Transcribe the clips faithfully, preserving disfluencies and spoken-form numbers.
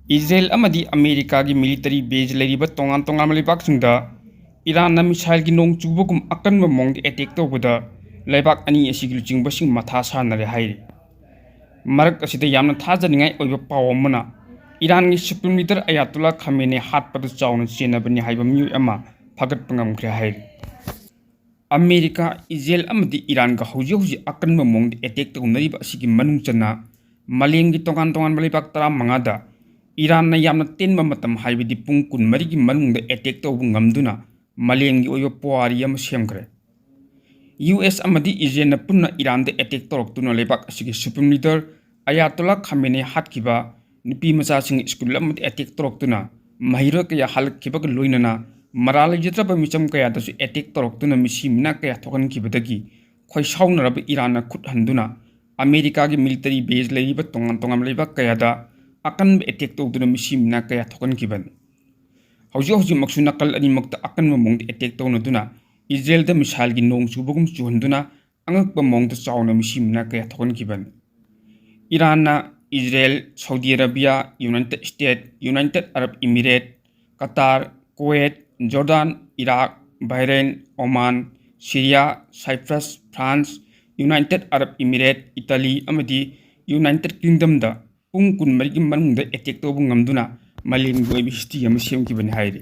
Israel ꯑꯃꯗꯤ ꯑꯃꯦꯔꯤꯀꯥꯒꯤ military ꯕꯦꯖ ꯂꯩꯔꯤꯕ ꯇꯣꯉꯥꯟ ꯇꯣꯉꯥꯟꯕ ꯂꯩꯕꯥꯛꯁꯤꯡꯗ ꯏꯔꯥꯟꯅ ꯃꯤꯁꯥꯏꯜꯒꯤ ꯅꯣꯡ ꯆꯨꯕꯒꯨꯝ ꯑꯀꯟꯕ ꯃꯑꯣꯡꯗ ꯑꯦꯇꯦꯛ ꯇꯧꯕꯗ ꯂꯩꯕꯥꯛ ꯑꯅꯤ ꯑꯁꯤꯒꯤ ꯂꯨꯆꯤꯡꯕꯁꯤꯡ ꯃꯊꯥ ꯁꯥꯅꯔꯦ ꯍꯥꯏꯔꯤ꯫ ꯃꯔꯛ ꯑꯁꯤꯗ ꯌꯥꯝꯅ ꯊꯥꯖꯅꯤꯡꯉꯥꯏ ꯑꯣꯏꯕ ꯄꯥꯎ ꯑꯃꯅ ꯏꯔꯥꯟꯒꯤ ꯁꯨꯄ꯭ꯔꯤꯝ ꯂꯤꯗꯔ ꯑꯌꯥꯇꯣꯂꯥ ꯈꯥꯃꯦꯅꯦ ꯍꯥꯠꯄꯗ ꯆꯥꯎꯅ ꯆꯦꯟꯅꯕꯅꯤ ꯍꯥꯏꯕ ꯃꯤꯑꯣꯏ ꯑꯃ ꯐꯥꯒꯠꯄ ꯉꯝꯈ꯭ꯔꯦ ꯍꯥꯏꯔꯤ꯫ ꯑꯃꯦꯔꯤꯀꯥ, ꯏꯖꯔꯦꯜ ꯑꯃꯗꯤ ꯏꯔꯥꯟꯒ ꯍꯧꯖꯤꯛ ꯍꯧꯖꯤꯛ ꯑꯀꯟꯕ ꯃꯑꯣꯡꯗ ꯑꯦꯇꯦꯛ ꯇꯧꯅꯔꯤꯕ ꯑꯁꯤꯒꯤ ꯃꯅꯨꯡ ꯆꯟꯅ ꯃꯥꯂꯦꯝꯒꯤ ꯇꯣꯉꯥꯟ ꯇꯣꯉꯥꯟꯕ ꯂꯩꯕꯥꯛ ꯇꯔꯥꯃꯉꯥꯗ ꯏꯔꯥꯟꯅ ꯌꯥꯝꯅ ꯇꯦꯟꯕ ꯃꯇꯝ, ꯍꯥꯏꯕꯗꯤ ꯄꯨꯡ ꯀꯨꯟꯃꯔꯤꯒꯤ ꯃꯅꯨꯡꯗ ꯑꯦꯇꯦꯛ ꯇꯧꯕ ꯉꯝꯗꯨꯅ ꯃꯥꯂꯦꯝꯒꯤ ꯑꯣꯏꯕ ꯄꯨꯋꯥꯔꯤ ꯑꯃ ꯁꯦꯝꯈ꯭ꯔꯦ꯫ ꯌꯨ ꯑꯦꯁ ꯑꯃꯗꯤ ꯏꯖꯔꯦꯜꯅ ꯄꯨꯟꯅ ꯏꯔꯥꯟꯗ ꯑꯦꯇꯦꯛ ꯇꯧꯔꯛꯇꯨꯅ ꯂꯩꯕꯥꯛ ꯑꯁꯤꯒꯤ ꯁꯨꯄ꯭ꯔꯤꯝ ꯂꯤꯗꯔ ꯑꯌꯥꯇꯣꯂꯥ ꯈꯥꯃꯦꯅꯦ ꯍꯥꯠꯈꯤꯕ, ꯅꯨꯄꯤ ꯃꯆꯥꯁꯤꯡ ꯁ꯭ꯀꯨꯜ ꯑꯃꯗ ꯑꯦꯇꯦꯛ ꯇꯧꯔꯛꯇꯨꯅ ꯃꯍꯩꯔꯣꯏ ꯀꯌꯥ ꯍꯜꯂꯛꯈꯤꯕꯒ ꯂꯣꯏꯅꯅ ꯃꯔꯥꯜ ꯂꯩꯖꯗ꯭ꯔꯕ ꯃꯤꯆꯝ ꯀꯌꯥꯗꯁꯨ ꯑꯦꯇꯦꯛ ꯇꯧꯔꯛꯇꯨꯅ ꯃꯤꯁꯤ ꯃꯤꯅꯥ ꯀꯌꯥ ꯊꯣꯛꯍꯟꯈꯤꯕꯗꯒꯤ ꯈꯣꯏꯁꯥꯎꯅꯔꯕ ꯏꯔꯥꯟꯅ ꯈꯨꯠ ꯍꯟꯗꯨꯅ ꯑꯃꯦꯔꯤꯀꯥꯒꯤ ꯃꯤꯂꯤꯇꯔꯤ ꯕꯦꯖ ꯂꯩꯔꯤꯕ ꯇꯣꯉꯥꯟ ꯇꯣꯉꯥꯟꯕ ꯂꯩꯕꯥꯛ ꯀꯌꯥꯗ ꯑꯀꯟꯕ ꯑꯦꯇꯦꯛ ꯇꯧꯗꯨꯅ ꯃꯤꯁꯤ ꯃꯤꯅꯥ ꯀꯌꯥ ꯊꯣꯛꯍꯟꯈꯤꯕꯅꯤ꯫ ꯍꯧꯖꯤꯛ ꯍꯧꯖꯤꯛꯃꯛꯁꯨ ꯅꯥꯀꯜ ꯑꯅꯤꯃꯛꯇ ꯑꯀꯟꯕ ꯃꯑꯣꯡꯗ ꯑꯦꯇꯦꯛ ꯇꯧꯅꯗꯨꯅ ꯏꯖꯔꯦꯜꯗ ꯃꯤꯁꯥꯏꯜꯒꯤ ꯅꯣꯡ ꯆꯨꯕꯒꯨꯝ ꯆꯨꯍꯟꯗꯨꯅ ꯑꯉꯛꯄ ꯃꯑꯣꯡꯗ ꯆꯥꯎꯅ ꯃꯤꯁꯤ ꯃꯤꯅꯥ ꯀꯌꯥ ꯊꯣꯛꯍꯟꯈꯤꯕꯅꯤ꯫ ꯏꯔꯥꯟꯅ Israel, Saudi Arabia, United State, United Arab Emirate, Qatar, Kuwait, Jordan, Iraq, Bahrain, Oman, Syria, Cyprus, France, United Arab Emirate, Italy ꯑꯃꯗꯤ ꯌꯨꯅꯥꯏꯇꯦꯗ ꯀꯤꯡꯗꯝꯗ ꯄꯨꯡ ꯀꯨꯟꯃꯔꯤꯒꯤ ꯃꯅꯨꯡꯗ ꯑꯦꯇꯦꯛ ꯇꯧꯕ ꯉꯝꯗꯨꯅ ꯃꯥꯂꯦꯝꯒꯤ ꯑꯣꯏꯕ ꯍꯤꯁꯇ꯭ꯔꯤ ꯑꯃ ꯁꯦꯝꯈꯤꯕꯅꯤ ꯍꯥꯏꯔꯤ꯫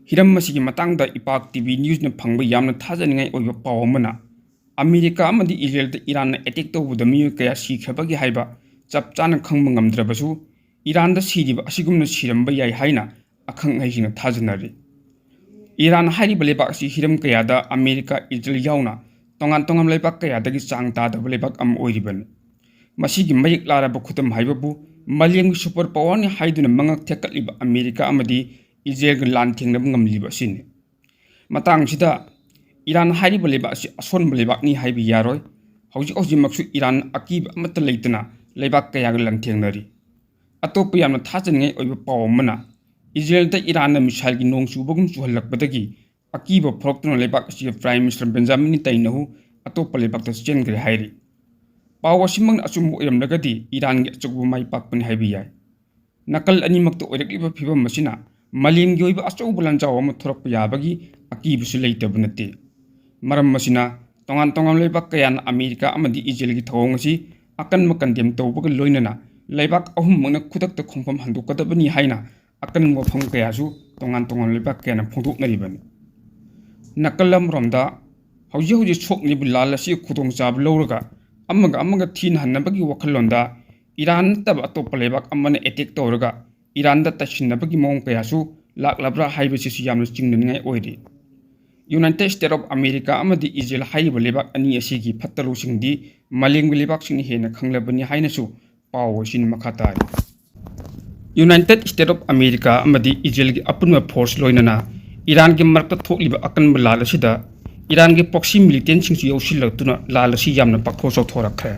ꯍꯤꯔꯝ ꯑꯁꯤꯒꯤ ꯃꯇꯥꯡꯗ ꯏꯄꯥꯛ ꯇꯤ ꯚꯤ ꯅ꯭ꯌꯨꯁꯅ ꯐꯪꯕ ꯌꯥꯝꯅ ꯊꯥꯖꯅꯤꯡꯉꯥꯏ ꯑꯣꯏꯕ ꯄꯥꯎ ꯑꯃꯅ, ꯑꯃꯦꯔꯤꯀꯥ ꯑꯃꯗꯤ ꯏꯖꯔꯦꯜꯗ ꯏꯔꯥꯟꯅ ꯑꯦꯇꯦꯛ ꯇꯧꯕꯗ ꯃꯤꯑꯣꯏ ꯀꯌꯥ ꯁꯤꯈ꯭ꯔꯕꯒꯦ ꯍꯥꯏꯕ ꯆꯞ ꯆꯥꯅ ꯈꯪꯕ ꯉꯝꯗ꯭ꯔꯕꯁꯨ, ꯏꯔꯥꯟꯗ ꯁꯤꯔꯤꯕ ꯑꯁꯤꯒꯨꯝꯅ ꯁꯤꯔꯝꯕ ꯌꯥꯏ ꯍꯥꯏꯅ ꯑꯈꯪ ꯑꯍꯩꯁꯤꯡꯅ ꯊꯥꯖꯅꯔꯤ꯫ ꯏꯔꯥꯟ ꯍꯥꯏꯔꯤꯕ ꯂꯩꯕꯥꯛ ꯑꯁꯤ ꯍꯤꯔꯝ ꯀꯌꯥꯗ ꯑꯃꯦꯔꯤꯀꯥ, ꯏꯖꯔꯦꯜ ꯌꯥꯎꯅ ꯇꯣꯉꯥꯟ ꯇꯣꯉꯥꯟꯕ ꯂꯩꯕꯥꯛ ꯀꯌꯥꯗꯒꯤ ꯆꯥꯡ ꯇꯥꯗꯕ ꯂꯩꯕꯥꯛ ꯑꯃ ꯑꯣꯏꯔꯤꯕꯅꯤ꯫ ꯃꯁꯤꯒꯤ ꯃꯌꯦꯛ ꯂꯥꯔꯕ ꯈꯨꯗꯝ ꯍꯥꯏꯕꯕꯨ ꯃꯥꯂꯦꯝꯒꯤ ꯁꯨꯄꯔ ꯄꯥꯋꯔꯅꯤ ꯍꯥꯏꯗꯨꯅ ꯃꯉꯛ ꯊꯦꯛꯀꯠꯂꯤꯕ ꯑꯃꯦꯔꯤꯀꯥ ꯑꯃꯗꯤ ꯏꯖꯔꯦꯜꯒ ꯂꯥꯟ ꯊꯦꯡꯅꯕ ꯉꯝꯂꯤꯕ ꯑꯁꯤꯅꯤ꯫ ꯃꯇꯥꯡꯁꯤꯗ ꯏꯔꯥꯟ ꯍꯥꯏꯔꯤꯕ ꯂꯩꯕꯥꯛ ꯑꯁꯤ ꯑꯁꯣꯟꯕ ꯂꯩꯕꯥꯛꯅꯤ ꯍꯥꯏꯕ ꯌꯥꯔꯣꯏ꯫ ꯍꯧꯖꯤꯛ ꯍꯧꯖꯤꯛꯃꯛꯁꯨ ꯏꯔꯥꯟ ꯑꯀꯤꯕ ꯑꯃꯠꯇ ꯂꯩꯇꯅ ꯂꯩꯕꯥꯛ ꯀꯌꯥꯒ ꯂꯥꯟꯊꯦꯡꯅꯔꯤ꯫ ꯑꯇꯣꯞꯄ ꯌꯥꯝꯅ ꯊꯥꯖꯅꯤꯡꯉꯥꯏ ꯑꯣꯏꯕ ꯄꯥꯎ ꯑꯃꯅ, ꯏꯖꯔꯦꯜꯗ ꯏꯔꯥꯟꯅ ꯃꯤꯁꯥꯏꯜꯒꯤ ꯅꯣꯡ ꯆꯨꯕꯒꯨꯝ ꯆꯨꯍꯜꯂꯛꯄꯗꯒꯤ ꯑꯀꯤꯕ ꯐꯥꯎꯔꯛꯇꯨꯅ ꯂꯩꯕꯥꯛ ꯑꯁꯤꯒꯤ ꯄ꯭ꯔꯥꯏꯝ ꯃꯤꯅꯤꯁꯇꯔ ꯕꯦꯟꯖꯥꯃꯤꯟ ꯅꯦꯇꯥꯟꯌꯥꯍꯨ ꯑꯇꯣꯞꯄ ꯂꯩꯕꯥꯛꯇ ꯆꯦꯟꯈ꯭ꯔꯦ ꯍꯥꯏꯔꯤ꯫ ꯄꯥꯎ ꯑꯁꯤꯃꯛꯅ ꯑꯆꯨꯝꯕ ꯑꯣꯏꯔꯝꯂꯒꯗꯤ ꯏꯔꯥꯟꯒꯤ ꯑꯆꯧꯕ ꯃꯥꯏ ꯄꯥꯛꯄꯅꯤ ꯍꯥꯏꯕ ꯌꯥꯏ꯫ ꯅꯥꯀꯜ ꯑꯅꯤꯃꯛꯇ ꯑꯣꯏꯔꯛꯂꯤꯕ ꯐꯤꯚꯝ ꯑꯁꯤꯅ ꯃꯥꯂꯦꯝꯒꯤ ꯑꯣꯏꯕ ꯑꯆꯧꯕ ꯂꯥꯟꯖꯥꯎ ꯑꯃ ꯊꯣꯔꯛꯄ ꯌꯥꯕꯒꯤ ꯑꯀꯤꯕꯁꯨ ꯂꯩꯇꯕ ꯅꯠꯇꯦ꯫ ꯃꯔꯝ ꯑꯁꯤꯅ, ꯇꯣꯉꯥꯟ ꯇꯣꯉꯥꯟꯕ ꯂꯩꯕꯥꯛ ꯀꯌꯥꯅ ꯑꯃꯦꯔꯤꯀꯥ ꯑꯃꯗꯤ ꯏꯖꯔꯦꯜꯒꯤ ꯊꯧꯑꯣꯡ ꯑꯁꯤ ꯑꯀꯟꯕ ꯀꯟꯗꯦꯝ ꯇꯧꯕꯒ ꯂꯣꯏꯅꯅ ꯂꯩꯕꯥꯛ ꯑꯍꯨꯝꯃꯛꯅ ꯈꯨꯗꯛꯇ ꯈꯣꯡꯐꯝ ꯍꯟꯗꯣꯛꯀꯗꯕꯅꯤ ꯍꯥꯏꯅ ꯑꯀꯟꯕ ꯋꯥꯐꯝ ꯀꯌꯥꯁꯨ ꯇꯣꯉꯥꯟ ꯇꯣꯉꯥꯟꯕ ꯂꯩꯕꯥꯛ ꯀꯌꯥꯅ ꯐꯣꯡꯗꯣꯛꯅꯔꯤꯕꯅꯤ꯫ ꯅꯥꯀꯜ ꯑꯃꯔꯣꯝꯗ, ꯍꯧꯖꯤꯛ ꯍꯧꯖꯤꯛ ꯁꯣꯛꯅꯔꯤꯕ ꯂꯥꯜ ꯑꯁꯤꯒꯤ ꯈꯨꯗꯣꯡꯆꯥꯕ ꯂꯧꯔꯒ ꯑꯃꯒ ꯑꯃꯒ ꯊꯤꯅꯍꯟꯅꯕꯒꯤ ꯋꯥꯈꯜꯂꯣꯟꯗ ꯏꯔꯥꯟ ꯅꯠꯇꯕ ꯑꯇꯣꯞꯄ ꯂꯩꯕꯥꯛ ꯑꯃꯅ ꯑꯦꯇꯦꯛ ꯇꯧꯔꯒ ꯏꯔꯥꯟꯗ ꯇꯩꯁꯤꯟꯅꯕꯒꯤ ꯃꯑꯣꯡ ꯀꯌꯥꯁꯨ ꯂꯥꯛꯂꯕ꯭ꯔꯥ ꯍꯥꯏꯕꯁꯤꯁꯨ ꯌꯥꯝꯅ ꯆꯤꯡꯅꯅꯤꯡꯉꯥꯏ ꯑꯣꯏꯔꯤ꯫ ꯌꯨꯅꯥꯏꯇꯦꯗ ꯁ꯭ꯇꯦꯠ ꯑꯣꯐ ꯑꯃꯦꯔꯤꯀꯥ ꯑꯃꯗꯤ ꯏꯖꯔꯦꯜ ꯍꯥꯏꯔꯤꯕ ꯂꯩꯕꯥꯛ ꯑꯅꯤ ꯑꯁꯤꯒꯤ ꯐꯠꯇ-ꯍꯥꯎꯗꯤ ꯃꯥꯂꯦꯝꯒꯤ ꯂꯩꯕꯥꯛꯁꯤꯡꯅ ꯍꯦꯟꯅ ꯈꯪꯂꯕꯅꯤ ꯍꯥꯏꯅꯁꯨ ꯄꯥꯎ ꯑꯁꯤꯅ ꯃꯈꯥ ꯇꯥꯔꯤ꯫ ꯌꯨꯅꯥꯏꯇꯦꯗ ꯁ꯭ꯇꯦꯠ ꯑꯣꯐ ꯑꯃꯦꯔꯤꯀꯥ ꯑꯃꯗꯤ ꯏꯖꯔꯦꯜꯒꯤ ꯑꯄꯨꯟꯕ ꯐꯣꯔꯁ ꯂꯣꯏꯅꯅ ꯏꯔꯥꯟꯒꯤ ꯃꯔꯛꯇ ꯊꯣꯛꯂꯤꯕ ꯑꯀꯟꯕ ꯂꯥꯜ ꯑꯁꯤꯗ ꯏꯔꯥꯟꯒꯤ ꯄ꯭ꯔꯣꯛꯁꯤ ꯃꯤꯂꯤꯇꯦꯟꯁꯤꯡꯁꯨ ꯌꯥꯎꯁꯤꯜꯂꯛꯇꯨꯅ ꯂꯥꯜ ꯑꯁꯤ ꯌꯥꯝꯅ ꯄꯥꯛꯊꯣꯛ ꯆꯥꯎꯊꯣꯔꯛꯈ꯭ꯔꯦ꯫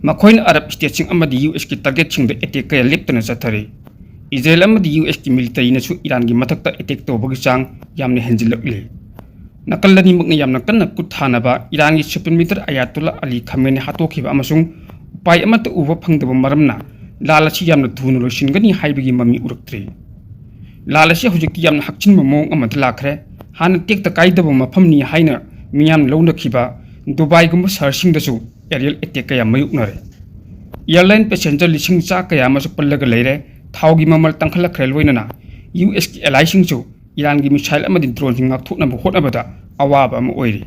ꯃꯈꯣꯏꯅ ꯑꯔꯕ ꯁ꯭ꯇꯦꯠꯁꯤꯡ ꯑꯃꯗꯤ ꯌꯨ ꯑꯦꯁꯀꯤ ꯇꯥꯔꯒꯦꯠꯁꯤꯡꯗ ꯑꯦꯇꯦꯛ ꯀꯌꯥ ꯂꯦꯞꯇꯅ ꯆꯠꯊꯔꯤ꯫ ꯏꯖꯔꯦꯜ ꯑꯃꯗꯤ ꯌꯨ ꯑꯦꯁꯀꯤ ꯃꯤꯂꯤꯇꯔꯤꯅꯁꯨ ꯏꯔꯥꯟꯒꯤ ꯃꯊꯛꯇ ꯑꯦꯇꯦꯛ ꯇꯧꯕꯒꯤ ꯆꯥꯡ ꯌꯥꯝꯅ ꯍꯦꯟꯖꯤꯜꯂꯛꯂꯤ꯫ ꯅꯥꯀꯜ ꯑꯅꯤꯃꯛꯅ ꯌꯥꯝꯅ ꯀꯟꯅ ꯈꯨꯠ ꯊꯥꯅꯕ ꯏꯔꯥꯟꯒꯤ ꯁꯨꯄ꯭ꯔꯤꯝ ꯂꯤꯗꯔ ꯑꯌꯥꯇꯣꯜꯂꯥ ꯑꯂꯤ ꯈꯥꯃꯦꯅꯤ ꯍꯥꯠꯇꯣꯛꯈꯤꯕ ꯑꯃꯁꯨꯡ ꯎꯄꯥꯏ ꯑꯃꯠꯇ ꯎꯕ ꯐꯪꯗꯕ ꯃꯔꯝꯅ ꯂꯥꯜ ꯑꯁꯤ ꯌꯥꯝꯅ ꯊꯨꯅ ꯂꯣꯏꯁꯤꯟꯒꯅꯤ ꯍꯥꯏꯕꯒꯤ ꯃꯃꯤ ꯎꯔꯛꯇ꯭ꯔꯤ꯫ ꯂꯥꯜ ꯑꯁꯤ ꯍꯧꯖꯤꯛꯇꯤ ꯌꯥꯝꯅ ꯍꯛꯆꯤꯟꯕ ꯃꯑꯣꯡ ꯑꯃꯗ ꯂꯥꯛꯈ꯭ꯔꯦ꯫ ꯍꯥꯟꯅ ꯇꯦꯛꯇ ꯀꯥꯏꯗꯕ ꯃꯐꯝꯅꯤ ꯍꯥꯏꯅ ꯃꯤꯌꯥꯝꯅ ꯂꯧꯅꯈꯤꯕ ꯗꯨꯕꯥꯏꯒꯨꯝꯕ ꯁꯍꯔꯁꯤꯡꯗꯁꯨ ꯑꯦꯔꯤꯌꯦꯜ ꯑꯦꯇꯦꯛ ꯀꯌꯥ ꯃꯥꯌꯣꯛꯅꯔꯦ꯫ ꯑꯦꯌꯔꯂꯥꯏꯟ ꯄꯦꯁꯦꯟꯖꯔ ꯂꯤꯁꯤꯡ ꯆꯥ ꯀꯌꯥ ꯑꯃꯁꯨ ꯄꯜꯂꯒ ꯂꯩꯔꯦ꯫ ꯊꯥꯎꯒꯤ ꯃꯃꯜ ꯇꯥꯡꯈꯠꯂꯛꯈ꯭ꯔꯦ, ꯂꯣꯏꯅꯅ ꯌꯨ ꯑꯦꯁꯀꯤ ꯑꯦꯂꯥꯏꯁꯤꯡꯁꯨ ꯏꯔꯥꯟꯒꯤ ꯃꯤꯁꯥꯏꯜ ꯑꯃꯗꯤ ꯗ꯭ꯔꯣꯟꯁꯤꯡ ꯉꯥꯛꯊꯣꯛꯅꯕ ꯍꯣꯠꯅꯕꯗ ꯑꯋꯥꯕ ꯑꯃ ꯑꯣꯏꯔꯤ꯫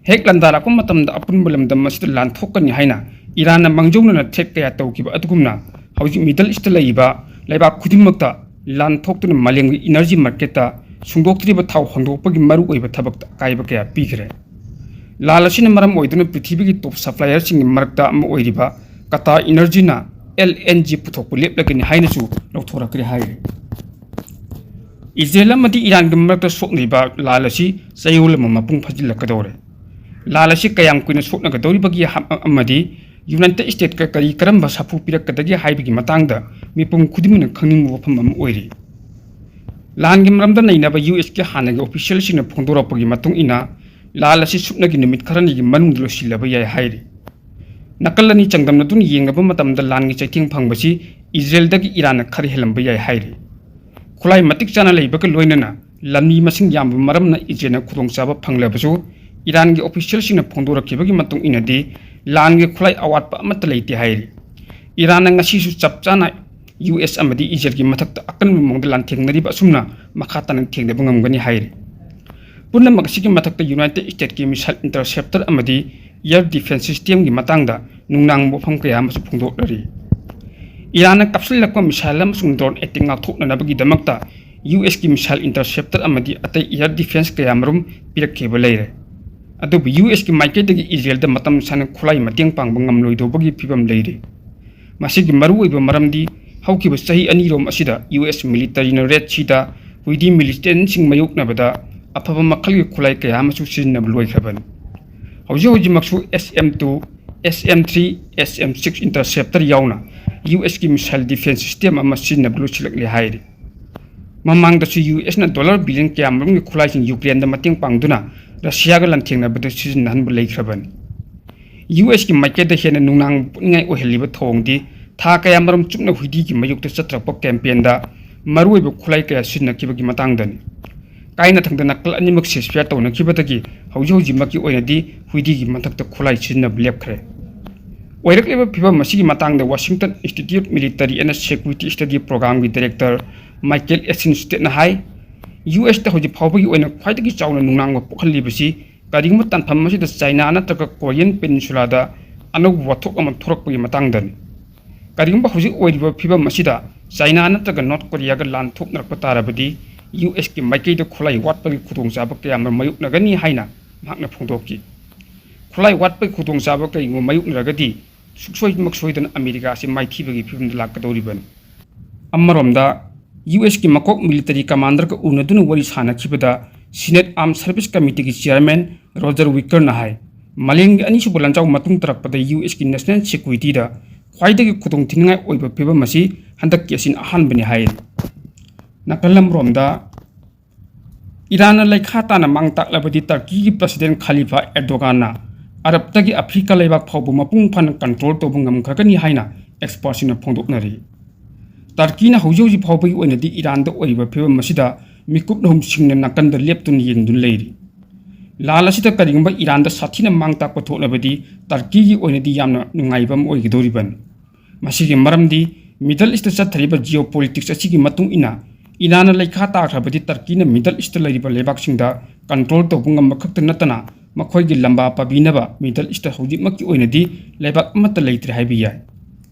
ꯍꯦꯛ ꯂꯥꯟꯗꯥꯔꯛꯄ ꯃꯇꯝꯗ ꯑꯄꯨꯟꯕ ꯂꯝꯗꯝ ꯑꯁꯤꯗ ꯂꯥꯟ ꯊꯣꯛꯀꯅꯤ ꯍꯥꯏꯅ ꯏꯔꯥꯟꯅ ꯃꯥꯡꯖꯧꯅꯅ ꯊ꯭ꯔꯦꯠ ꯀꯌꯥ ꯇꯧꯈꯤꯕ ꯑꯗꯨꯒꯨꯝꯅ, ꯍꯧꯖꯤꯛ ꯃꯤꯗꯜ ꯏꯁꯇ ꯂꯩꯔꯤꯕ ꯂꯩꯕꯥꯛ ꯈꯨꯗꯤꯡꯃꯛꯇ ꯂꯥꯟ ꯊꯣꯛꯇꯨꯅ ꯃꯥꯂꯦꯝꯒꯤ ꯏꯅꯔꯖꯤ ꯃꯥꯔꯀꯦꯠꯇ ꯁꯨꯡꯗꯣꯛꯇ꯭ꯔꯤꯕ ꯊꯥꯎ ꯍꯣꯟꯗꯣꯛꯄꯒꯤ ꯃꯔꯨꯑꯣꯏꯕ ꯊꯕꯛꯇ ꯑꯀꯥꯏꯕ ꯀꯌꯥ ꯄꯤꯈ꯭ꯔꯦ꯫ ꯂꯥꯜ ꯑꯁꯤꯅ ꯃꯔꯝ ꯑꯣꯏꯗꯨꯅ ꯄ꯭ꯔꯤꯊꯤꯕꯤꯒꯤ ꯇꯣꯞ ꯁꯄ꯭ꯂꯥꯏꯌꯔꯁꯤꯡꯒꯤ ꯃꯔꯛꯇ ꯑꯃ ꯑꯣꯏꯔꯤꯕ ꯀꯇꯥꯔ ꯏꯅꯔꯖꯤꯅ ꯑꯦꯜ ꯑꯦꯟ ꯖꯤ ꯄꯨꯊꯣꯛꯄ ꯂꯦꯞꯂꯒꯅꯤ ꯍꯥꯏꯅꯁꯨ ꯂꯧꯊꯣꯔꯛꯈ꯭ꯔꯦ ꯍꯥꯏꯔꯤ꯫ ꯏꯖꯔꯦꯜ ꯑꯃꯗꯤ ꯏꯔꯥꯟꯒꯤ ꯃꯔꯛꯇ ꯁꯣꯛꯅꯔꯤꯕ ꯂꯥꯜ ꯑꯁꯤ ꯆꯌꯣꯜ ꯑꯃ ꯃꯄꯨꯡ ꯐꯥꯖꯤꯜꯂꯛꯀꯗꯧꯔꯦ꯫ ꯂꯥꯜ ꯑꯁꯤ ꯀꯌꯥꯝ ꯀꯨꯏꯅ ꯁꯣꯛꯅꯒꯗꯧꯔꯤꯕꯒꯦ ꯍ-, ꯑꯃꯗꯤ ꯌꯨꯅꯥꯏꯇꯦꯗ ꯁ꯭ꯇꯦꯠꯀ ꯀꯔꯤ ꯀꯔꯝꯕ ꯁꯥꯐꯨ ꯄꯤꯔꯛꯀꯗꯒꯦ ꯍꯥꯏꯕꯒꯤ ꯃꯇꯥꯡꯗ ꯃꯤꯄꯨꯝ ꯈꯨꯗꯤꯡꯃꯛꯅ ꯈꯪꯅꯤꯡꯕ ꯋꯥꯐꯝ ꯑꯃ ꯑꯣꯏꯔꯤ꯫ ꯂꯥꯟꯒꯤ ꯃꯔꯝꯗ ꯅꯩꯅꯕ ꯌꯨ ꯑꯦꯁꯀꯤ ꯍꯥꯟꯅꯒꯤ ꯑꯣꯐꯤꯁꯤꯌꯦꯜꯁꯤꯡꯅ ꯐꯣꯡꯗꯣꯔꯛꯄꯒꯤ ꯃꯇꯨꯡ ꯏꯟꯅ, ꯂꯥꯜ ꯑꯁꯤ ꯁꯨꯞꯅꯒꯤ ꯅꯨꯃꯤꯠ ꯈꯔꯅꯤꯒꯤ ꯃꯅꯨꯡꯗ ꯂꯣꯏꯁꯤꯜꯂꯕ ꯌꯥꯏ ꯍꯥꯏꯔꯤ꯫ ꯅꯥꯀꯜ ꯑꯅꯤ ꯆꯥꯡꯗꯝꯅꯗꯨꯅ ꯌꯦꯡꯂꯕ ꯃꯇꯝꯗ ꯂꯥꯟꯒꯤ ꯆꯩꯊꯦꯡ ꯐꯪꯕꯁꯤ ꯏꯖꯔꯦꯜꯗꯒꯤ ꯏꯔꯥꯟꯅ ꯈꯔ ꯍꯦꯜꯂꯝꯕ ꯌꯥꯏ ꯍꯥꯏꯔꯤ꯫ ꯈꯨꯠꯂꯥꯏ ꯃꯇꯤꯛ ꯆꯥꯅ ꯂꯩꯕꯒ ꯂꯣꯏꯅꯅ ꯂꯝꯃꯤ ꯃꯁꯤꯡ ꯌꯥꯝꯕ ꯃꯔꯝꯅ ꯏꯖꯔꯦꯜꯅ ꯈꯨꯗꯣꯡꯆꯥꯕ ꯐꯪꯂꯕꯁꯨ, ꯏꯔꯥꯟꯒꯤ ꯑꯣꯐꯤꯁꯤꯌꯦꯜꯁꯤꯡꯅ ꯐꯣꯡꯗꯣꯔꯛꯈꯤꯕꯒꯤ ꯃꯇꯨꯡ ꯏꯟꯅꯗꯤ, ꯂꯥꯟꯒꯤ ꯈꯨꯠꯂꯥꯏ ꯑꯋꯥꯠꯄ ꯑꯃꯠꯇ ꯂꯩꯇꯦ ꯍꯥꯏꯔꯤ꯫ ꯏꯔꯥꯟꯅ ꯉꯁꯤꯁꯨ ꯆꯞ ꯆꯥꯅ ꯌꯨ ꯑꯦꯁ ꯑꯃꯗꯤ ꯏꯖꯔꯦꯜꯒꯤ ꯃꯊꯛꯇ ꯑꯀꯟꯕ ꯃꯑꯣꯡꯗ ꯂꯥꯟꯊꯦꯡꯅꯔꯤꯕ ꯑꯁꯨꯝꯅ ꯃꯈꯥ ꯇꯥꯅ ꯊꯦꯡꯅꯕ ꯉꯝꯒꯅꯤ ꯍꯥꯏꯔꯤ꯫ ꯄꯨꯝꯅꯃꯛ ꯑꯁꯤꯒꯤ ꯃꯊꯛꯇ ꯌꯨꯅꯥꯏꯇꯦꯗ ꯁ꯭ꯇꯦꯠꯀꯤ ꯃꯤꯁꯥꯏꯜ ꯏꯟꯇꯔꯁꯦꯞꯇꯔ ꯑꯃꯗꯤ ꯑꯦꯌꯔ ꯗꯤꯐꯦꯟꯁ ꯁꯤꯁꯇꯦꯝꯒꯤ ꯃꯇꯥꯡꯗ ꯅꯨꯡꯅꯥꯡꯕ ꯋꯥꯐꯝ ꯀꯌꯥ ꯑꯃꯁꯨ ꯐꯣꯡꯗꯣꯛꯅꯔꯤ꯫ ꯏꯔꯥꯟꯅ ꯀꯥꯞꯁꯤꯜꯂꯛꯄ ꯃꯤꯁꯥꯏꯜ ꯑꯃꯁꯨꯡ ꯗ꯭ꯔꯣꯟ ꯑꯦꯇꯦꯛ ꯉꯥꯛꯊꯣꯛꯅꯅꯕꯒꯤꯗꯃꯛꯇ ꯌꯨ ꯑꯦꯁꯀꯤ ꯃꯤꯁꯥꯏꯜ ꯏꯟꯇꯔꯁꯦꯞꯇꯔ ꯑꯃꯗꯤ ꯑꯇꯩ ꯑꯦꯌꯔ ꯗꯤꯐꯦꯟꯁ ꯀꯌꯥꯃꯔꯨꯝ ꯄꯤꯔꯛꯈꯤꯕ ꯂꯩꯔꯦ꯫ ꯑꯗꯨꯕꯨ ꯌꯨ ꯑꯦꯁꯀꯤ ꯃꯥꯏꯀꯩꯗꯒꯤ ꯏꯖꯔꯦꯜꯗ ꯃꯇꯝ ꯁꯥꯡꯅ ꯈꯨꯠꯂꯥꯏ ꯃꯇꯦꯡ ꯄꯥꯡꯕ ꯉꯝꯂꯣꯏꯗꯧꯕꯒꯤ ꯐꯤꯕꯝ ꯂꯩꯔꯤ꯫ ꯃꯁꯤꯒꯤ ꯃꯔꯨꯑꯣꯏꯕ ꯃꯔꯝꯗꯤ ꯍꯧꯈꯤꯕ ꯆꯍꯤ ꯑꯅꯤꯔꯣꯝ ꯑꯁꯤꯗ ꯌꯨ ꯑꯦꯁ ꯃꯤꯂꯤꯇꯔꯤꯅ ꯔꯦꯗ ꯁꯤꯗ ꯍꯨꯏꯗꯤ ꯃꯤꯂꯤꯇꯦꯟꯁꯤꯡ ꯃꯥꯌꯣꯛꯅꯕꯗ ꯑꯐꯕ ꯃꯈꯜꯒꯤ ꯈꯨꯠꯂꯥꯏ ꯀꯌꯥ ꯑꯃꯁꯨ ꯁꯤꯖꯤꯟꯅꯕ ꯂꯣꯏꯈ꯭ꯔꯕꯅꯤ꯫ ꯍꯧꯖꯤꯛ ꯍꯧꯖꯤꯛꯃꯛꯁꯨ ꯑꯦꯁ ꯑꯦꯝ ꯇꯨ, ꯑꯦꯁ ꯑꯦꯝ ꯊ꯭ꯔꯤ, ꯑꯦꯁ ꯑꯦꯝ ꯁꯤꯛꯁ ꯏꯟꯇꯔꯁꯦꯞꯇꯔ ꯌꯥꯎꯅ ꯌꯨ ꯑꯦꯁꯀꯤ ꯃꯤꯁꯥꯏꯜ ꯗꯤꯐꯦꯟꯁ ꯁꯤꯁꯇꯦꯝ ꯑꯃ ꯁꯤꯖꯤꯟꯅꯕ ꯂꯣꯏꯁꯤꯜꯂꯛꯂꯦ ꯍꯥꯏꯔꯤ꯫ ꯃꯃꯥꯡꯗꯁꯨ ꯌꯨ ꯑꯦꯁꯅ ꯗꯣꯂꯔ ꯕꯤꯂꯤꯌꯟ ꯀꯌꯥꯃꯔꯨꯝꯒꯤ ꯈꯨꯠꯂꯥꯏꯁꯤꯡ ꯌꯨꯀ꯭ꯔꯦꯟꯗ ꯃꯇꯦꯡ ꯄꯥꯡꯗꯨꯅ ꯔꯁꯤꯌꯥꯒ ꯂꯥꯟꯊꯦꯡꯅꯕꯗ ꯁꯤꯖꯤꯟꯅꯍꯟꯕ ꯂꯩꯈ꯭ꯔꯕꯅꯤ꯫ ꯌꯨ ꯑꯦꯁꯀꯤ ꯃꯥꯏꯀꯩꯗ ꯍꯦꯟꯅ ꯅꯨꯡꯅꯥꯡꯕ ꯄꯣꯛꯅꯤꯡꯉꯥꯏ ꯑꯣꯏꯍꯜꯂꯤꯕ ꯊꯧꯑꯣꯡꯗꯤ ꯊꯥ ꯀꯌꯥꯃꯔꯨꯝ ꯆꯨꯞꯅ ꯍꯨꯏꯗꯤꯒꯤ ꯃꯥꯌꯣꯛꯇ ꯆꯠꯊꯔꯛꯄ ꯀꯦꯝꯄꯦꯟꯗ ꯃꯔꯨꯑꯣꯏꯕ ꯈꯨꯠꯂꯥꯏ ꯀꯌꯥ ꯁꯤꯖꯤꯟꯅꯈꯤꯕꯒꯤ ꯃꯇꯥꯡꯗꯅꯤ꯫ ꯀꯥꯏꯅꯊꯪꯗ ꯅꯥꯀꯜ ꯑꯅꯤꯃꯛ ceasefire ꯇꯧꯅꯈꯤꯕꯗꯒꯤ ꯍꯧꯖꯤꯛ ꯍꯧꯖꯤꯛꯃꯛꯀꯤ ꯑꯣꯏꯅꯗꯤ ꯍꯨꯏꯗꯤꯒꯤ ꯃꯊꯛꯇ ꯈꯨꯠꯂꯥꯏ ꯁꯤꯖꯤꯟꯅꯕ ꯂꯦꯞꯈ꯭ꯔꯦ꯫ ꯑꯣꯏꯔꯛꯂꯤꯕ ꯐꯤꯕꯝ ꯑꯁꯤꯒꯤ ꯃꯇꯥꯡꯗ Washington Institute Military and Security Study Programꯒꯤ director Michael Eisenstadtꯅ ꯍꯥꯏ, ꯌꯨ ꯑꯦꯁꯇ ꯍꯧꯖꯤꯛ ꯐꯥꯎꯕꯒꯤ ꯑꯣꯏꯅ ꯈ꯭ꯋꯥꯏꯗꯒꯤ ꯆꯥꯎꯅ ꯅꯨꯡꯅꯥꯡꯕ ꯄꯣꯛꯍꯜꯂꯤꯕꯁꯤ ꯀꯔꯤꯒꯨꯝꯕ ꯇꯥꯟꯐꯝ ꯑꯁꯤꯗ ꯆꯥꯏꯅꯥ ꯅꯠꯇ꯭ꯔꯒ ꯀꯣꯔꯤꯌꯟ ꯄꯦꯅꯤꯟꯁꯨꯂꯥꯗ ꯑꯅꯧꯕ ꯋꯥꯊꯣꯛ ꯑꯃ ꯊꯣꯔꯛꯄꯒꯤ ꯃꯇꯥꯡꯗꯅꯤ꯫ ꯀꯔꯤꯒꯨꯝꯕ ꯍꯧꯖꯤꯛ ꯑꯣꯏꯔꯤꯕ ꯐꯤꯕꯝ ꯑꯁꯤꯗ ꯆꯥꯏꯅꯥ ꯅꯠꯇ꯭ꯔꯒ ꯅꯣꯔꯠ ꯀꯣꯔꯤꯌꯥꯒ ꯂꯥꯟ ꯊꯣꯛꯅꯔꯛꯄ ꯇꯥꯔꯕꯗꯤ, ꯌꯨ ꯑꯦꯁꯀꯤ ꯃꯥꯏꯀꯩꯗ ꯈꯨꯠꯂꯥꯏ ꯋꯥꯠꯄꯒꯤ ꯈꯨꯗꯣꯡꯆꯥꯕ ꯀꯌꯥ ꯑꯃ ꯃꯥꯌꯣꯛꯅꯒꯅꯤ ꯍꯥꯏꯅ ꯃꯍꯥꯛꯅ ꯐꯣꯡꯗꯣꯛꯈꯤ꯫ ꯈꯨꯠꯂꯥꯏ ꯋꯥꯠꯄꯒꯤ ꯈꯨꯗꯣꯡꯆꯥꯕ ꯀꯔꯤꯒꯨꯝꯕ ꯃꯥꯌꯣꯛꯅꯔꯒꯗꯤ, ꯁꯨꯡꯁꯣꯏꯃꯛ ꯁꯣꯏꯗꯅ ꯑꯃꯦꯔꯤꯀꯥ ꯑꯁꯤ ꯃꯥꯏꯊꯤꯕꯒꯤ ꯐꯤꯕꯝꯗ ꯂꯥꯛꯀꯗꯧꯔꯤꯕꯅꯤ꯫ ꯑꯃꯔꯣꯝꯗ, ꯌꯨ ꯑꯦꯁꯀꯤ ꯃꯀꯣꯛ ꯃꯤꯂꯤꯇꯔꯤ ꯀꯃꯥꯟꯗꯔꯒ ꯎꯅꯗꯨꯅ ꯋꯥꯔꯤ ꯁꯥꯅꯈꯤꯕꯗ Senate Armed Service Committeeꯒꯤ chairman Roger Wikerꯅ ꯍꯥꯏ, ꯃꯥꯂꯦꯝꯒꯤ ꯑꯅꯤꯁꯨꯕ ꯂꯥꯟꯖꯥꯎ ꯃꯇꯨꯡ ꯇꯥꯔꯛꯄꯗ ꯌꯨ ꯑꯦꯁꯀꯤ national securityꯗ ꯈ꯭ꯋꯥꯏꯗꯒꯤ ꯈꯨꯗꯣꯡꯊꯤꯅꯤꯡꯉꯥꯏ ꯑꯣꯏꯕ ꯐꯤꯕꯝ ꯑꯁꯤ ꯍꯟꯗꯛꯀꯤ ꯑꯁꯤꯅ ꯑꯍꯥꯟꯕꯅꯤ ꯍꯥꯏꯔꯤ꯫ ꯅꯥꯀꯜ ꯑꯃꯔꯣꯝꯗ, ꯏꯔꯥꯟꯅ ꯂꯩꯈꯥ ꯇꯥꯅ ꯃꯥꯡ ꯇꯥꯛꯂꯕꯗꯤ ꯇꯔꯀꯤꯒꯤ president ꯈꯂꯤꯐꯥ ꯑꯦꯔꯗꯣꯒꯥꯟꯅ ꯑꯔꯕꯇꯒꯤ ꯑꯐ꯭ꯔꯤꯀꯥ ꯂꯩꯕꯥꯛ ꯐꯥꯎꯕ ꯃꯄꯨꯡ ꯐꯥꯅ control ꯇꯧꯕ ꯉꯝꯈ꯭ꯔꯒꯅꯤ ꯍꯥꯏꯅ expertꯁꯤꯡꯅ ꯐꯣꯡꯗꯣꯛꯅꯔꯤ꯫ ꯇꯔꯀꯤꯅ ꯍꯧꯖꯤꯛ ꯍꯧꯖꯤꯛ ꯐꯥꯎꯕꯒꯤ ꯑꯣꯏꯅꯗꯤ ꯏꯔꯥꯟꯗ ꯑꯣꯏꯔꯤꯕ ꯐꯤꯕꯝ ꯑꯁꯤꯗ ꯃꯤꯀꯨꯞ ꯑꯍꯨꯝ ꯁꯤꯡꯅ ꯅꯥꯀꯟꯗ ꯂꯦꯞꯇꯨꯅ ꯌꯦꯡꯗꯨꯅ ꯂꯩꯔꯤ꯫ ꯂꯥꯟ ꯑꯁꯤꯗ ꯀꯔꯤꯒꯨꯝꯕ ꯏꯔꯥꯟꯗ ꯁꯥꯊꯤꯅ ꯃꯥꯡ ꯇꯥꯛꯄ ꯊꯣꯛꯂꯕꯗꯤ ꯇꯔꯀꯤꯒꯤ ꯑꯣꯏꯅꯗꯤ ꯌꯥꯝꯅ ꯅꯨꯡꯉꯥꯏꯕ ꯑꯃ ꯑꯣꯏꯒꯗꯧꯔꯤꯕꯅꯤ꯫ ꯃꯁꯤꯒꯤ ꯃꯔꯝꯗꯤ Middle East ꯆꯠꯊꯔꯤꯕ geopolitics ꯑꯁꯤꯒꯤ ꯃꯇꯨꯡ ꯏꯟꯅ ꯏꯔꯥꯟꯅ ꯂꯩꯈꯥ ꯇꯥꯈ꯭ꯔꯕꯗꯤ ꯇꯔꯀꯤꯅ Middle East ꯂꯩꯔꯤꯕ ꯂꯩꯕꯥꯛꯁꯤꯡꯗ control ꯇꯧꯕ ꯉꯝꯕ ꯈꯛꯇ ꯅꯠꯇꯅ ꯃꯈꯣꯏꯒꯤ ꯂꯝꯕꯥ ꯄꯥꯕꯤꯅꯕ Middle East ꯍꯧꯖꯤꯛꯃꯛꯀꯤ ꯑꯣꯏꯅꯗꯤ ꯂꯩꯕꯥꯛ ꯑꯃꯠꯇ ꯂꯩꯇ꯭ꯔꯦ ꯍꯥꯏꯕ ꯌꯥꯏ꯫